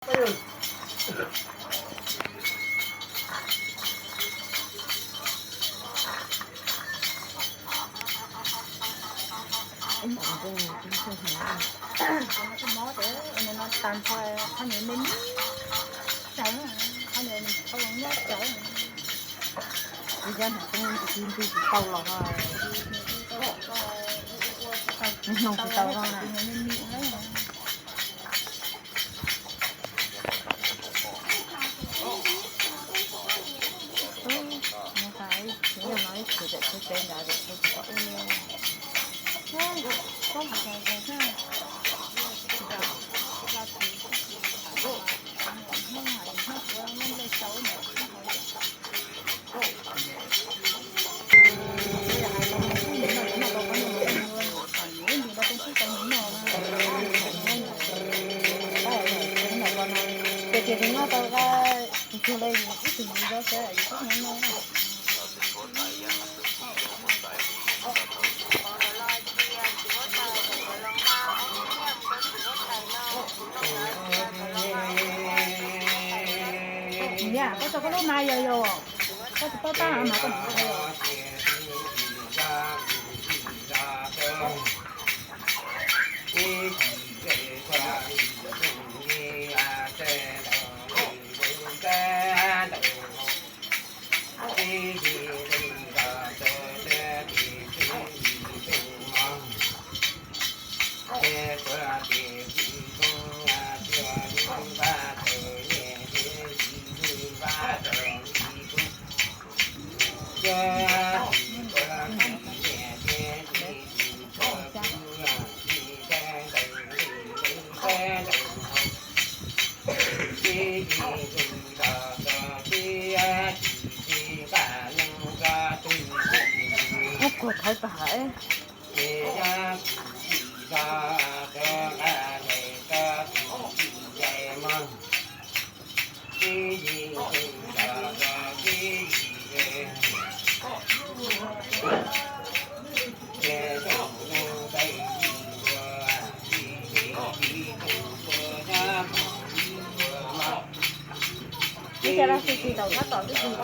Tsis tau los, nws hnoos tsis tau los na. Ces tias tus noj tau ib tug li ib tug li zoo seb yus txhob noj. Niam, koj tso koj lub mas yog yog, koj tsis paub tab mas koj Ub, kuv thaiv pam hais. Ib tsam laj sis tis taum sab tom twb tis taum no.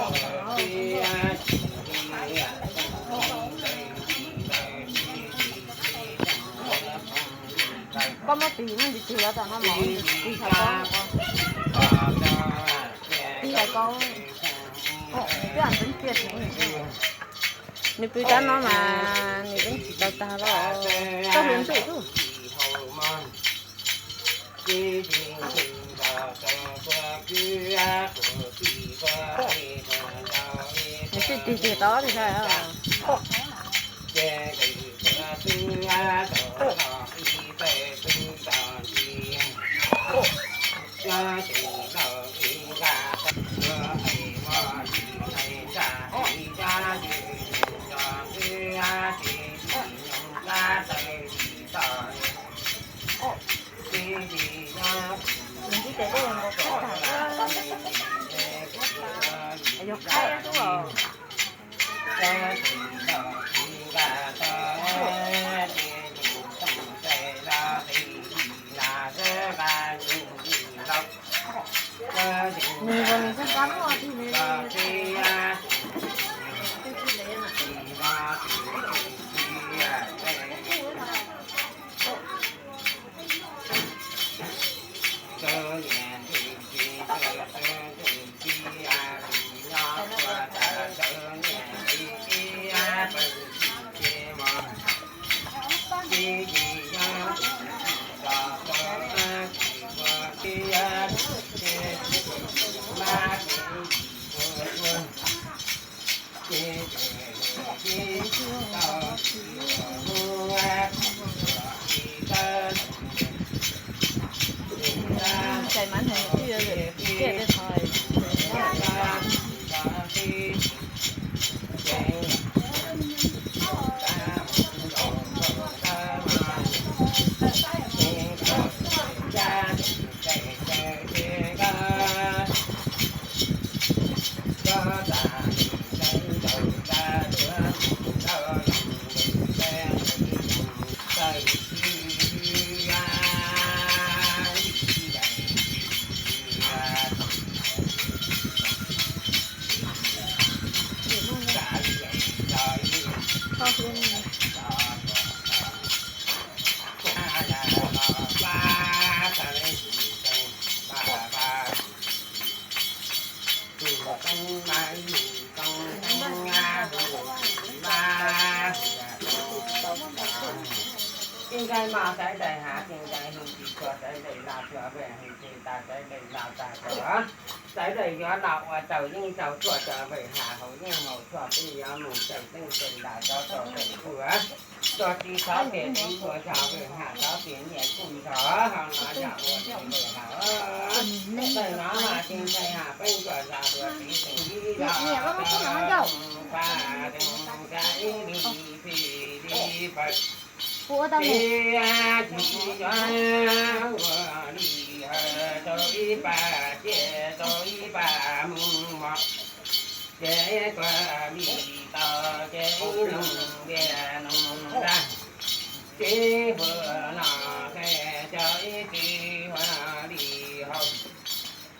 Koj muab tis no, tis tis los tom no mas tis thaum ko, tis thaum ko, twb am teeb kiag. Nws pw rab no mas nws teeb tsis tau tag los, koj hlua ntsuj tus. Nws tsis tig tig tau li thiab. Yog qhaib xwb os. Nws los nws txoj kab muaj tig li. Mas sawv daws hav tsis ncaim hwj tsis tshua, sawv daws los tshua vwm hwj tsis tas, sawv daws los tag tso. Sawv daws yuav los ua tsaug yeej tsaug tshuaj, tso vwm hav haus yeej haus tshuaj, peb yuav mus tseem tseem tseem los tso tso tseem kuj. Tso tsis txhob tias tsis tshua tso vwm hav, txhob tias nyiaj kuj nrog ho no yog ua tsis vwm hav. Tawm no mas tsis ntshai hav, peb ntsuas zos dua txiv tseem ib zos tau pa dees sa ib lwm txij li pawg. Txiv tsis yuav ua li hawm, tau ib pa ciaj tau ib pa mus mos. Ces kuv li tau ces ib nus ntiag nus dag, txiv hua no qe cov ib txiv hua li haus.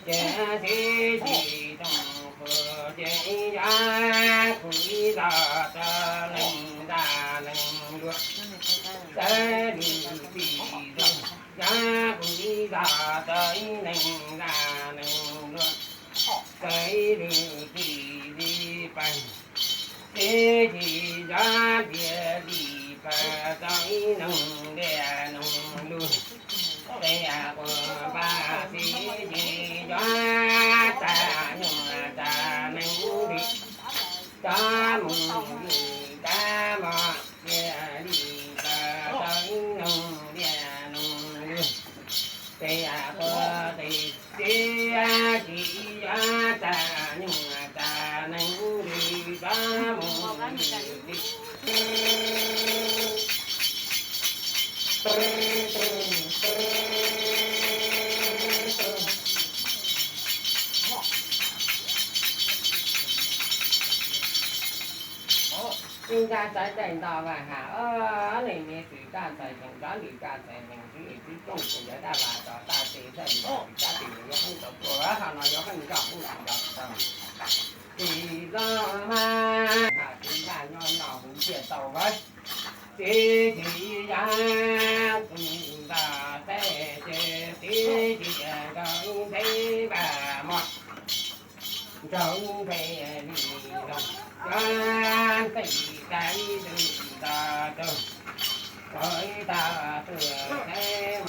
Ces txiv tsis toom kuv ces ib yam kuv ib zos tau neeg zaj neeg luag, txawm li txiv zoo, yam kuv ib zos tau ib neeg zaj neeg luag, txawm ib lwm txiv li pawg. Txiv tsis yuav tias li pawg tau ib neeg ntiag neeg luag, tes yam kuv npaj txiv tsis yuav tas nyuag tas neeg li, cov mus li cov mos tias li pawg tau ib neeg ntiag neeg luag, tes yam kuv tes txiv tsis yuav tas nyuag tas neeg li, cov mus li li. Txiv nrog sawv daws nto vas has, nej me txwm koj txhais zeeg, koj li koj txhais zeeg, txiv txiv kooj tsis yog dab vas tso taj tes txhaj li tsis kab tes yuav pheej tau tuaj, ho no yuav pheej nrog pheej tsis yog tau. Tsis zoo mas has txiv nrog nyob no huv tiaj tau vas. Txiv tsis yog kuv nto tej ces txiv tsis nkaus ib ntev vas mos. Nraug ib npe li Loog, cov nqi tas ib tug nto tug, tau ib tog tug teb